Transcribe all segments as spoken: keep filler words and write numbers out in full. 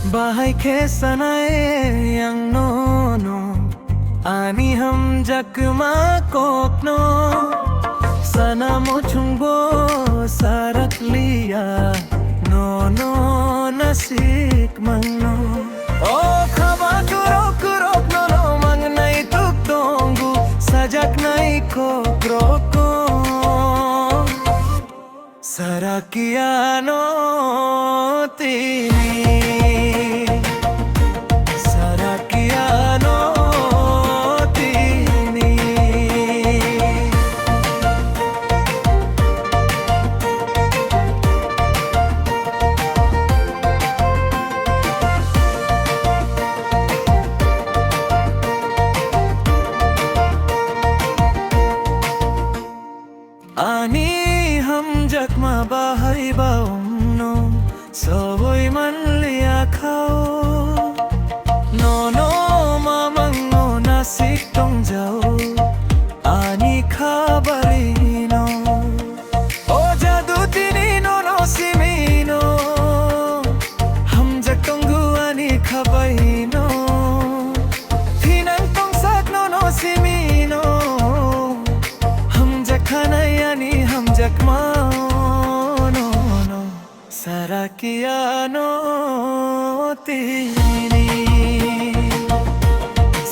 Bahai khe sanai ang nono, ani hamjakma kokno. Sana muchungbo sarak liya, nono nasik mangno. O khaba kurok kurok nono mangnai tuk tongo, sajaknai kok rokon. Sarakiano tini. Sarakiano tini. Ani hamjakma bahai ba wngno sogwi manliya khao. Nono mamangno nasik tongjao ani khabarino. O jadu tini nono simino hamjak tongo ani khabaino. Thinang tongsak nono simino hamjak khanai ani hamjakma nono. Sarakiano tini.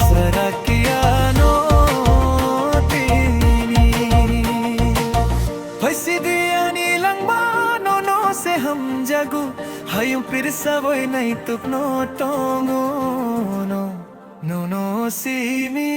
Sarakiano tini. Phaisidi ani langma nono se hamjago. Hayung pirsa boi naituk no tongo no. Nono simi.